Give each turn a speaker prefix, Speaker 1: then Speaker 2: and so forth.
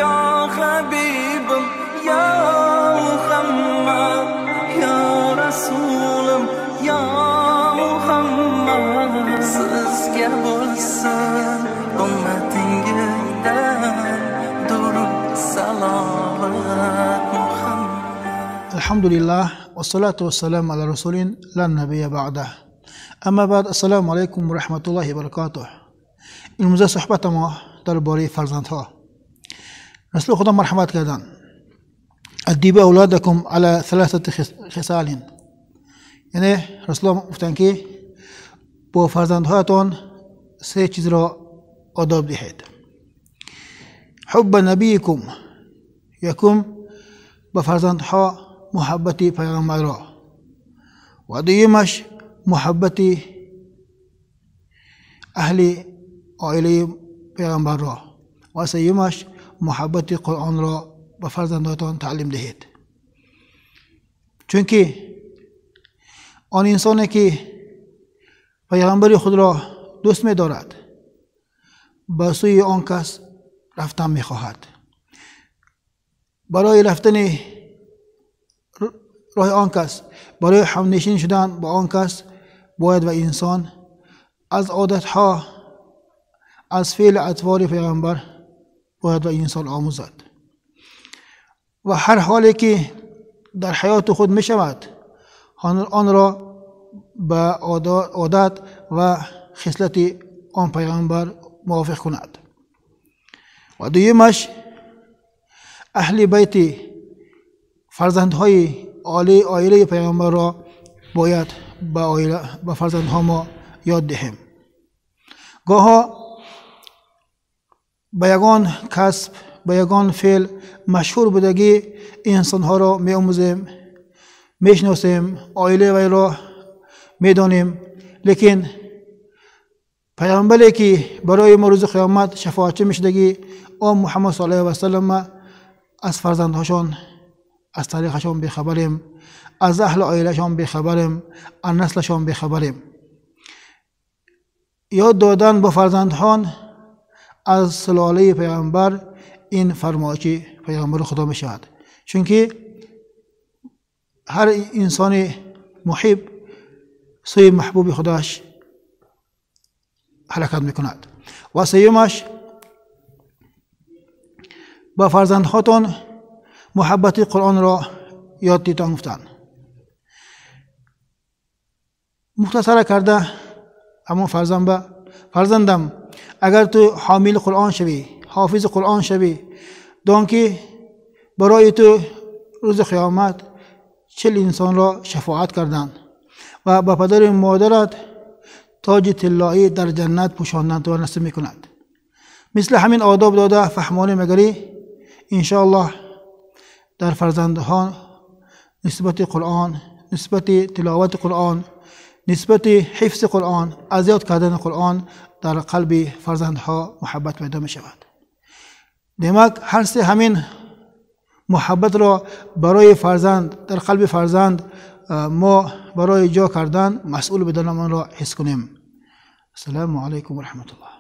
Speaker 1: Ya Habibim, Ya Muhammad, Ya Rasulim, Ya Muhammad. Sizga bo'lsin ummatingizdan durud salovat Muhammad.
Speaker 2: Alhamdulillah, wassalatu wassalamu ala rasulin la nabiyya ba'dah. Amma ba'd, assalomu alaykum va rahmatullohi va barakatuh. امروز صحبت ما درباره فرزندها. رسول خدا مرحمت کردن: ادیب اولادکم علی ثلاثه خصال. یعنی رسول الله گفتن که با فرزندهایتان سه چیز را آداب دهید. حب نبیکم، یکم با فرزندها محبت پیغمبر را، و دویمش محبت اهل عائله پیغمبر را، و سیومش محبت قرآن را به فرزندانتان تعلیم دهید. چونکه آن انسانی که پیغمبر خود را دوست می دارد به سوی آن کس رفتن می خواهد. برای رفتن راه آن کس، برای همنشین شدن با آن کس، باید و انسان از عادتها، از فعل اطوار پیغمبر باید و انسان آموزد. و هر حالی که در حیات خود می شود آن را به عادت و خصلت آن پیغمبر موافق کند. و دویمش اهل بیت، فرزندهای عائله پیغمبر را باید به فرزندها ما یاد دهیم. گاها به یگان کسب، به یگان فعل مشهور بودگی انسانها را می آموزیم، میشناسیم، عائله وی را میدانیم، لیکن پیامبری که برای ما روز قیامت شفاعت میشدگی آن محمد صلی الله علیه و سلم، از فرزندهاشان، از تاریخشان بیخبریم، از اهل عائلهشان بیخبریم، از نسلشان بیخبریم. یاد دادن با فرزندهان از سلاله پیامبر این فرمایش پیامبر خدا می شود، چونکه هر انسان محب سوی محبوب خودش حرکت میکند. و سیومش با فرزندهاتان محبت قرآن را یاد دیتان گفتن. مختصره کرده همون فرزندم اگر تو حامل قرآن شوی، حافظ قرآن شوی، دان که برای تو روز قیامت 40 انسان را شفاعت کردند و به پدر مادرت تاج طلایی در جنت پوشاندند تو نصیب میکند. مثل همین آداب داده فهمانه مگری انشاءالله در فرزندها نسبت قرآن، نسبت تلاوت قرآن، نسبت حفظ قرآن، از یاد کردن قرآن در قلب فرزندها محبت پیدا می شود. demak هر سه همین محبت را برای فرزند، در قلب فرزند ما برای جا کردن مسئول بدن آن را حس کنیم. السلام علیکم و رحمت الله.